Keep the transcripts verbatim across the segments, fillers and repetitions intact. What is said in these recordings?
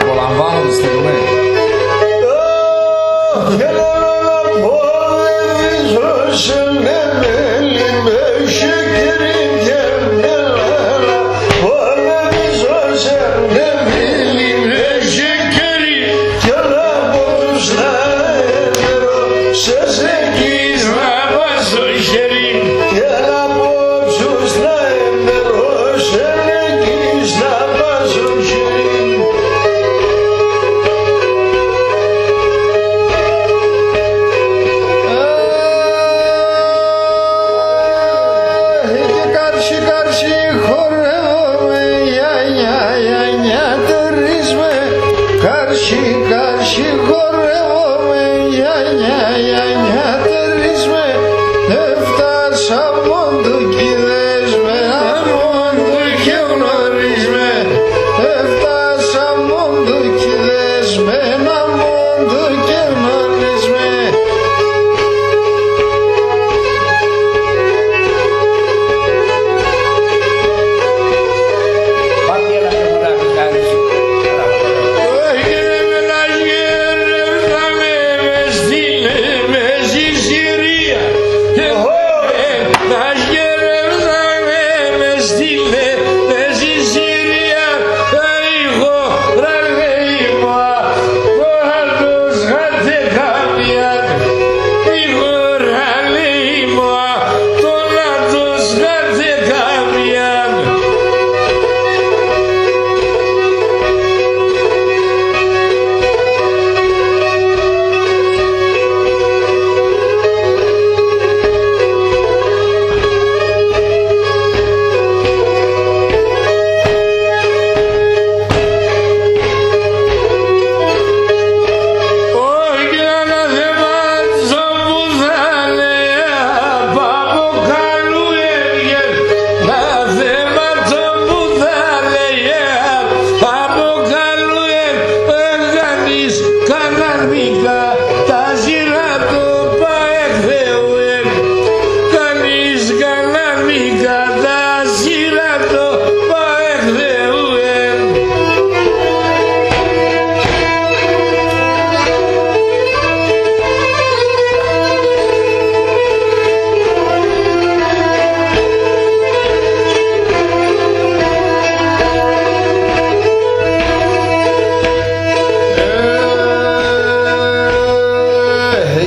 Απολαμβάνουμε, στερούμε. Αχ, και κάρσι, κάρσι χορεύομε, για, για, για, για, τερίζουμε. Κάρσι, κάρσι χορεύομε, για, για, για, για, τερίζουμε. Εφτάσαμε όν το κηδέσ' με, αμόν το και γνωρίζ' με. Εφτάσαμε όν το κηδέσ' με, αμόν το και γνωρίζ' με.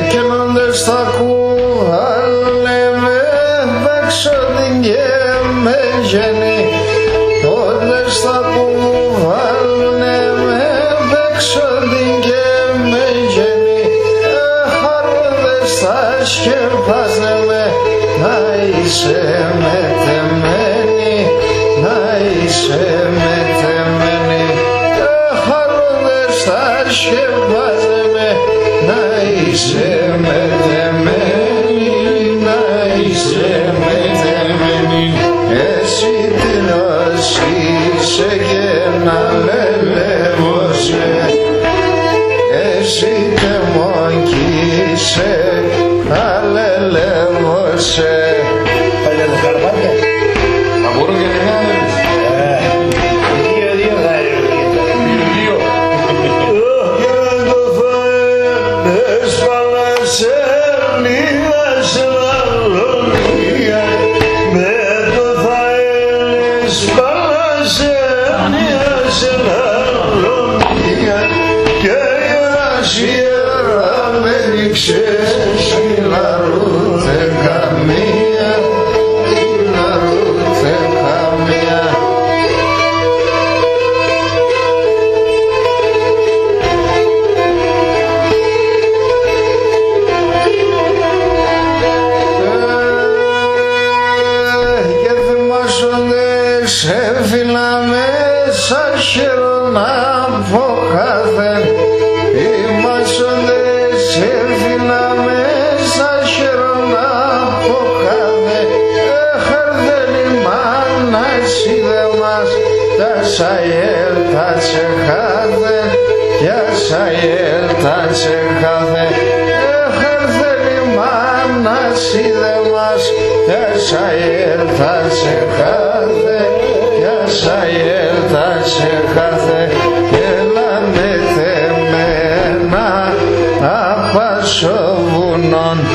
Κι όντε σ' τα κουβάλ' εμ' εβέξω την και με γένει. Όντε σ' τα κουβάλ' εμ' εβέξω την και με γένει. Αχ, αρ' όντε σ' τα σκεπάζ' εμ', να είσαι μετεμένη, να είσαι μετεμένη. Αχ, αρ' όντε σ' τα σκεπάζ' εμ', να είσαι μετεμένη, να είσαι μετεμένη. Εσύ τυρός είσαι και να λελεύω σε. Εσύ τεμόν κι είσαι, να λελεύω σε. Πάλι τα σκαλοπάτια. Μα μπορούν και να είναι. Ε, δύο, δύο θα είναι. Δύο. Και το φαέν εσπαλασσένει ασυναλλονία. Με το φαέν εσπαλασσένει ασυναλλονία. Και η Ασία με νίξε, σιλαρούται καμία, σιλαρούται καμία. Και θυμάσσ' όντε σ' έφυλα με σα χ̌ερόν απόκαθεν. Θυμάσσ' όντε σ' έφυλα με σα χ̌ερόν απόκαθεν. Εχάρ' δεν η μάνα σ' είδε μας, τα σαλιέρ' τα τσεχάθεν. Κι ας αέλ' τα τσεχάθε, έχαρθεν η μάνα σ' είδε μας. Κι ας αέλ' τα τσεχάθε, κι ας αέλ' τα τσεχάθε, και λαμέτε μ' ένα απάν' σο βουνόν.